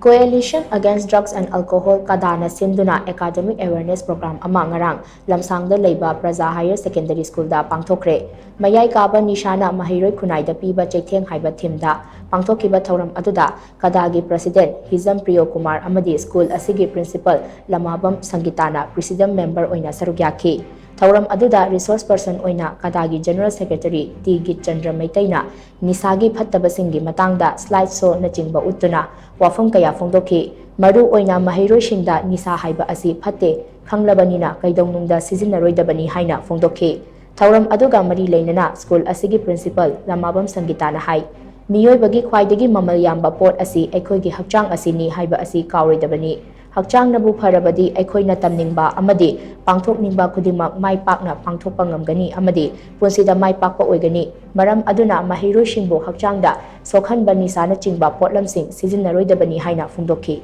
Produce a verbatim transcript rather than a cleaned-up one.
Coalition Against Drugs and Alcohol, ꯀꯗꯥꯅ ꯁꯦꯝꯗꯨꯅ academic awareness program ꯑꯃ ꯉꯔꯥꯡ ꯂꯝꯁꯥꯡꯗ ꯂꯩꯕ ꯄ꯭ꯔꯖꯥ Higher Secondary Schoolꯗ ꯄꯥꯡꯊꯣꯛꯈ꯭ꯔꯦ꯫ ꯃꯌꯥꯏ ꯀꯥꯕ ꯅꯤꯁꯥꯅ ꯃꯍꯩꯔꯣꯏ ꯈꯨꯟꯅꯥꯏꯗ ꯄꯤꯕ ꯆꯩꯊꯦꯡ ꯍꯥꯏꯕ themeꯗ ꯄꯥꯡꯊꯣꯛꯈꯤꯕ ꯊꯧꯔꯝ ꯑꯗꯨꯗ ꯀꯗꯥꯒꯤ President ꯍꯤꯖꯝ ꯄ꯭ꯔꯤꯌꯣ ꯀꯨꯃꯥꯔ ꯑꯃꯗꯤ School ꯑꯁꯤꯒꯤ Principal ꯂꯃꯥꯕꯝ ꯁꯪꯒꯤꯇꯥꯅ Presidium Member ꯑꯣꯏꯅ ꯁꯔꯨꯛ ꯌꯥꯈꯤ꯫ ꯊꯧꯔꯝ ꯑꯗꯨꯗ Resource Person ꯑꯣꯏꯅ ꯀꯗꯥꯒꯤ General Secretary ꯇꯤ ꯒꯤꯠꯆꯟꯗ꯭ꯔ ꯃꯩꯇꯩꯅ ꯅꯤꯁꯥꯒꯤ ꯐꯠꯇꯕꯁꯤꯡꯒꯤ ꯃꯇꯥꯡꯗ slide showꯅꯆꯤꯡꯕ ꯎꯠꯇꯨꯅ ꯋꯥꯐꯝ ꯀꯌꯥ ꯐꯣꯡꯗꯣꯛꯈꯤ꯫ ꯃꯔꯨ ꯑꯣꯏꯅ ꯃꯍꯩꯔꯣꯏꯁꯤꯡꯗ ꯅꯤꯁꯥ ꯍꯥꯏꯕ ꯑꯁꯤ ꯐꯠꯇꯦ, ꯈꯪꯂꯕꯅꯤꯅ ꯀꯩꯗꯧꯅꯨꯡꯗ ꯁꯤꯖꯤꯟꯅꯔꯣꯏꯗꯕꯅꯤ ꯍꯥꯏꯅ ꯐꯣꯡꯗꯣꯛꯈꯤ꯫ ꯊꯧꯔꯝ ꯑꯗꯨꯒ ꯃꯔꯤ ꯂꯩꯅꯅ School ꯑꯁꯤꯒꯤ Principal ꯂꯃꯥꯕꯝ ꯁꯪꯒꯤꯇꯥꯅ ꯍꯥꯏ, ꯃꯤꯑꯣꯏꯕꯒꯤ ꯈ꯭ꯋꯥꯏꯗꯒꯤ ꯃꯃꯜ ꯌꯥꯝꯕ ꯄꯣꯠ ꯑꯁꯤ ꯑꯩꯈꯣꯏꯒꯤ ꯍꯛꯆꯥꯡ ꯑꯁꯤꯅꯤ ꯍꯥꯏꯕ ꯑꯁꯤ ꯀꯥꯎꯔꯣꯏꯗꯕꯅꯤ꯫ ꯍꯛꯆꯥꯡꯅꯕꯨ ꯐꯔꯕꯗꯤ ꯑꯩꯈꯣꯏꯅ ꯇꯝꯅꯤꯡꯕ ꯑꯃꯗꯤ ꯄꯥꯡꯊꯣꯛꯅꯤꯡꯕ ꯈꯨꯗꯤꯡꯃꯛ ꯃꯥꯏ ꯄꯥꯛꯅ ꯄꯥꯡꯊꯣꯛꯄ ꯉꯝꯒꯅꯤ ꯑꯃꯗꯤ ꯄꯨꯟꯁꯤꯗ ꯃꯥꯏ ꯄꯥꯛꯄ ꯑꯣꯏꯒꯅꯤ꯫ ꯃꯔꯝ ꯑꯗꯨꯅ ꯃꯍꯩꯔꯣꯏꯁꯤꯡꯕꯨ ꯍꯛꯆꯥꯡꯗ ꯁꯣꯛꯍꯟꯕ ꯅꯤꯁꯥꯅꯆꯤꯡꯕ ꯄꯣꯠꯂꯝꯁꯤꯡ ꯁꯤꯖꯤꯟꯅꯔꯣꯏꯗꯕꯅꯤ ꯍꯥꯏꯅ ꯐꯣꯡꯗꯣꯛꯈꯤ꯫